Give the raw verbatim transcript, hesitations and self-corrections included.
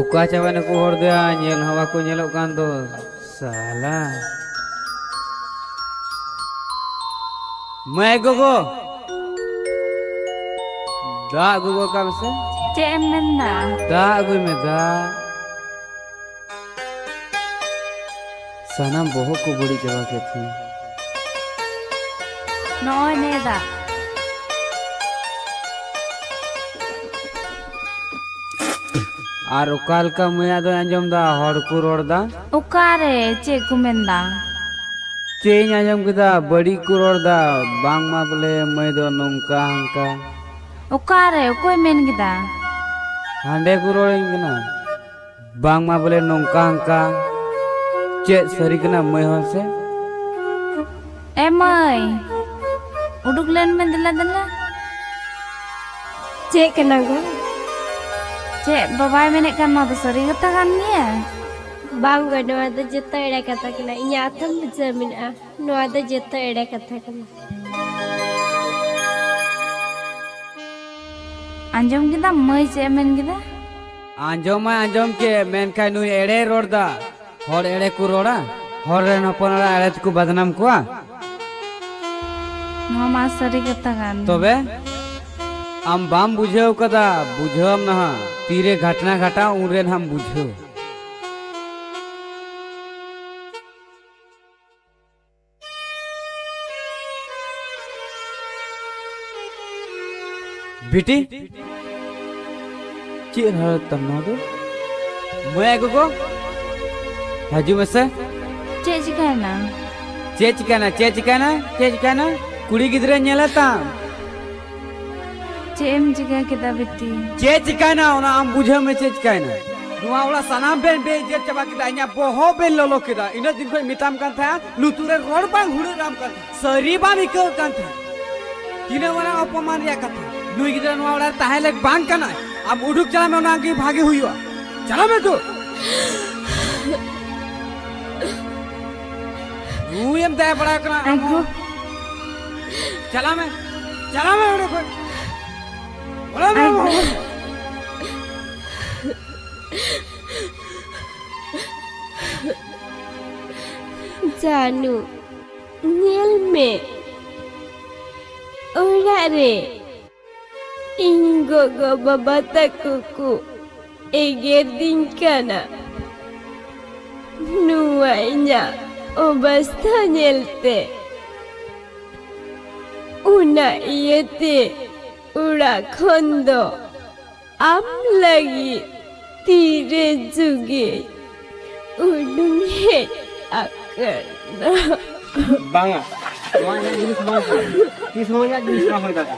ᱚᱠᱟ ᱪᱟᱵᱟᱭ ᱱᱩᱠᱩ ᱦᱚᱲ ᱫᱚᱭᱟ? ᱧᱮᱞ ᱦᱚᱸ ᱵᱟᱠᱚ ᱧᱮᱞᱚᱜ ᱠᱟᱱ ᱫᱚ, ᱥᱟᱞᱟ᱾ ᱢᱟᱹᱭ ᱜᱚᱜᱚ, ᱫᱟᱜ ᱟᱹᱜᱩ ᱜᱚᱫ ᱠᱟᱜ ᱢᱮᱥᱮ᱾ ᱪᱮᱫ ᱮᱢ ᱢᱮᱱᱫᱟ? ᱫᱟᱜ ᱟᱹᱜᱩᱭ ᱢᱮ, ᱫᱟᱜ᱾ ᱥᱟᱱᱟᱢ ᱵᱚᱦᱚᱜ ᱠᱚ ᱵᱟᱹᱲᱤᱡ ᱪᱟᱵᱟ ᱠᱮᱫ ᱛᱤᱧᱟ᱾ ᱱᱚᱜᱼᱚᱭ ᱱᱮ ᱫᱟᱜ᱾ ᱟᱨ ᱚᱠᱟ ᱞᱮᱠᱟ ᱢᱟᱹᱭᱟᱜ ᱫᱚᱧ ᱟᱸᱡᱚᱢ ᱫᱟ, ᱦᱚᱲ ᱠᱚ ᱨᱚᱲ ᱫᱟ? ᱚᱠᱟᱨᱮ? ᱪᱮᱫ ᱠᱚ ᱢᱮᱱ ᱫᱟ? ᱪᱮᱫ ᱤᱧ ᱟᱸᱡᱚᱢ ᱠᱮᱫᱟ, ᱵᱟᱹᱲᱤᱡ ᱠᱚ ᱨᱚᱲ ᱫᱟ, ᱵᱟᱝᱢᱟ ᱵᱚᱞᱮ ᱢᱟᱹᱭ ᱫᱚ ᱱᱚᱝᱠᱟ ᱦᱟᱝᱠᱟ᱾ ᱚᱠᱟᱨᱮ? ᱚᱠᱚᱭ ᱢᱮᱱ ᱠᱮᱫᱟ? ᱦᱟᱸᱰᱮ ᱠᱚ ᱨᱚᱲᱟᱹᱧ ᱠᱟᱱᱟ᱾ ᱵᱟᱝᱢᱟ ᱵᱚᱞᱮ ᱱᱚᱝᱠᱟ ᱦᱟᱝᱠᱟ᱾ ᱪᱮᱫ ᱥᱟᱹᱨᱤ ᱠᱟᱱᱟ ᱢᱟᱹᱭ ᱦᱚᱲ ᱥᱮ? ᱮ ᱢᱟᱹᱭ, ᱩᱰᱩᱠ ᱞᱮᱱ ᱢᱮ ᱫᱮᱞᱟ ᱫᱮᱞᱟ᱾ ᱪᱮᱫ ᱠᱟᱱᱟ ᱜᱚ? ᱪᱮᱫ ᱵᱟᱵᱟᱭ ᱢᱮᱱᱮᱫ ᱠᱟᱱ, ᱱᱚᱣᱟ ᱫᱚ ᱥᱟᱹᱨᱤ ᱠᱟᱛᱷᱟ ᱠᱟᱱ ᱜᱮᱭᱟ? ᱵᱟᱝ ᱜᱚ, ᱱᱚᱣᱟ ᱫᱚ ᱡᱚᱛᱚ ᱮᱲᱮ ᱠᱟᱛᱷᱟ ᱠᱟᱱᱟ᱾ ᱤᱧᱟᱹᱜ ᱟᱛᱚᱢ ᱵᱩᱡᱷᱟᱹᱣ ᱢᱮᱱᱟᱜᱼᱟ, ᱱᱚᱣᱟ ᱫᱚ ᱡᱚᱛᱚ ᱮᱲᱮ ᱠᱟᱛᱷᱟ ᱠᱟᱱᱟ᱾ ᱟᱸᱡᱚᱢ ᱠᱮᱫᱟᱢ ᱢᱟᱹᱭ ᱪᱮᱫ ᱮ ᱢᱮᱱ ᱠᱮᱫᱟ? ᱟᱸᱡᱚᱢ ᱢᱟᱭ ᱟᱸᱡᱚᱢ ᱠᱮᱫ, ᱢᱮᱱᱠᱷᱟᱱ ᱱᱩᱭ ᱮᱲᱮᱭ ᱨᱚᱲ ᱫᱟ᱾ ᱦᱚᱲ ᱮᱲᱮ ᱠᱚ ᱨᱚᱲᱟ? ᱦᱚᱲ ᱨᱮᱱ ᱦᱚᱯᱚᱱ ᱮᱨᱟ ᱮᱲᱮ ᱛᱮᱠᱚ ᱵᱟᱫᱱᱟᱢ ᱠᱚᱣᱟ? ᱱᱚᱣᱟ ᱢᱟ ᱥᱟᱹᱨᱤ ᱠᱟᱛᱷᱟ ᱠᱟᱱ᱾ ᱛᱚᱵᱮ ᱟᱢ ᱵᱟᱢ ᱵᱩᱡᱷᱟᱹᱣ ᱠᱟᱫᱟ, ᱵᱩᱡᱷᱟᱹᱣᱟᱢ ᱱᱟᱦᱟᱜ᱾ ᱛᱤᱨᱮ ᱜᱷᱟᱴᱱᱟ ᱜᱷᱟᱴᱟᱜᱼᱟ, ᱩᱱᱨᱮ ᱱᱟᱦᱟᱜ ᱮᱢ ᱵᱩᱡᱷᱟᱹᱣ᱾ ᱵᱤᱴᱤ, ᱪᱮᱫ ᱦᱟᱞᱚᱛ ᱛᱟᱢ ᱱᱚᱣᱟ ᱫᱚ? ᱢᱟᱹᱭ ᱜᱚᱜᱚ, ᱦᱤᱡᱩᱜ ᱢᱮᱥᱮ᱾ ᱪᱮᱫ ᱪᱤᱠᱟᱭᱱᱟ? ᱪᱮᱫ ᱪᱤᱠᱟᱭᱱᱟ? ᱪᱮᱫ ᱪᱤᱠᱟᱭᱱᱟ? ᱪᱮᱫ ᱪᱤᱠᱟᱭᱱᱟ? ᱠᱩᱲᱤ ᱜᱤᱫᱽᱨᱟᱹ ᱧᱮᱞᱮ ᱛᱟᱢ᱾ ᱪᱮᱫ ᱮᱢ ᱪᱤᱠᱟ ᱠᱮᱫᱟ ᱵᱤᱴᱤ? ᱪᱮᱫ ᱪᱤᱠᱟᱭᱱᱟ ᱚᱱᱟ ᱟᱢ ᱵᱩᱡᱷᱟᱹᱣ ᱢᱮ, ᱪᱮᱫ ᱪᱤᱠᱟᱭᱱᱟ? ᱱᱚᱣᱟ ᱚᱲᱟᱜ ᱥᱟᱱᱟᱢ ᱵᱮᱱ ᱵᱮ ᱤᱡᱽᱡᱚᱛ ᱪᱟᱵᱟ ᱠᱮᱫᱟ, ᱤᱧᱟᱹᱜ ᱵᱚᱦᱚᱜ ᱵᱮᱱ ᱞᱚᱞᱚ ᱠᱮᱫᱟ᱾ ᱤᱱᱟᱹ ᱫᱤᱱ ᱠᱷᱚᱱ ᱢᱮᱛᱟᱢ ᱠᱟᱱ ᱛᱟᱦᱮᱸᱫ, ᱞᱩᱛᱩᱨ ᱨᱮ ᱨᱚᱲ ᱵᱟᱝ ᱦᱩᱲᱟᱹᱜ ᱟᱢ ᱠᱟᱱ ᱛᱟᱦᱮᱸᱫ᱾ ᱥᱟᱹᱨᱤ ᱵᱟᱢ ᱟᱹᱭᱠᱟᱹᱣ ᱠᱟᱱ ᱛᱟᱦᱮᱸᱫ᱾ ᱛᱤᱱᱟᱹᱜ ᱢᱟᱨᱟᱝ ᱚᱯᱚᱢᱟᱱ ᱨᱮᱭᱟᱜ ᱠᱟᱛᱷᱟ᱾ ᱱᱩᱭ ᱜᱤᱫᱽᱨᱟᱹ ᱱᱚᱣᱟ ᱚᱲᱟᱜ ᱨᱮ ᱛᱟᱦᱮᱸ ᱞᱮᱠ ᱵᱟᱝ ᱠᱟᱱᱟᱭ᱾ ᱟᱢ ᱩᱰᱩᱠ ᱪᱟᱞᱟᱜ ᱢᱮ, ᱚᱱᱟ ᱜᱮ ᱵᱷᱟᱜᱮ ᱦᱩᱭᱩᱜᱼᱟ᱾ ᱪᱟᱞᱟᱜ ᱢᱮ ᱛᱚ᱾ ᱱᱩᱭᱮᱢ ᱫᱟᱭᱟ ᱵᱟᱲᱟ ᱠᱟᱱᱟ ᱟᱢ ᱟᱜᱩ᱾ ᱦᱚᱸ᱾ ᱪᱟᱞᱟᱜ ᱢᱮ, ᱪᱟᱞᱟᱜ ᱢᱮ ᱚᱸᱰᱮ ᱠᱷᱚᱱ᱾ ᱚᱲᱟᱜ ᱢᱮ ᱟᱢ ᱟᱜᱩ᱾ ᱦᱚᱸ᱾ ᱡᱟᱱᱩ, ᱧᱮᱞ ᱢᱮ, ᱚᱲᱟᱜ ᱨᱮ ᱤᱧ ᱜᱚᱜᱚ ᱵᱟᱵᱟ ᱛᱟᱠᱚ ᱠᱚ ᱮᱜᱮᱨ ᱫᱤᱧ ᱠᱟᱱᱟ ᱱᱚᱣᱟ ᱤᱧᱟᱹᱜ ᱚᱵᱚᱥᱛᱷᱟ ᱧᱮᱞᱛᱮ᱾ ᱚᱱᱟ ᱤᱭᱟᱹᱛᱮ ᱚᱲᱟᱜ ᱠᱷᱚᱱ ᱫᱚ ᱟᱢ ᱞᱟᱹᱜᱤᱫ ᱛᱤᱨᱮ ᱡᱩᱜᱮ ᱩᱰᱩᱝ ᱦᱮᱡ ᱟᱠᱟᱱᱟ᱾ ᱵᱟᱝᱟ, ᱱᱚᱣᱟ ᱤᱧᱟᱹᱜ ᱡᱤᱱᱤᱥ ᱵᱟᱝ ᱠᱟᱱᱟ᱾ ᱛᱤᱥ ᱦᱚᱸ ᱤᱧᱟᱹᱜ ᱡᱤᱱᱤᱥ ᱵᱟᱝ ᱦᱩᱭ ᱫᱟᱲᱮᱭᱟᱜᱼᱟ᱾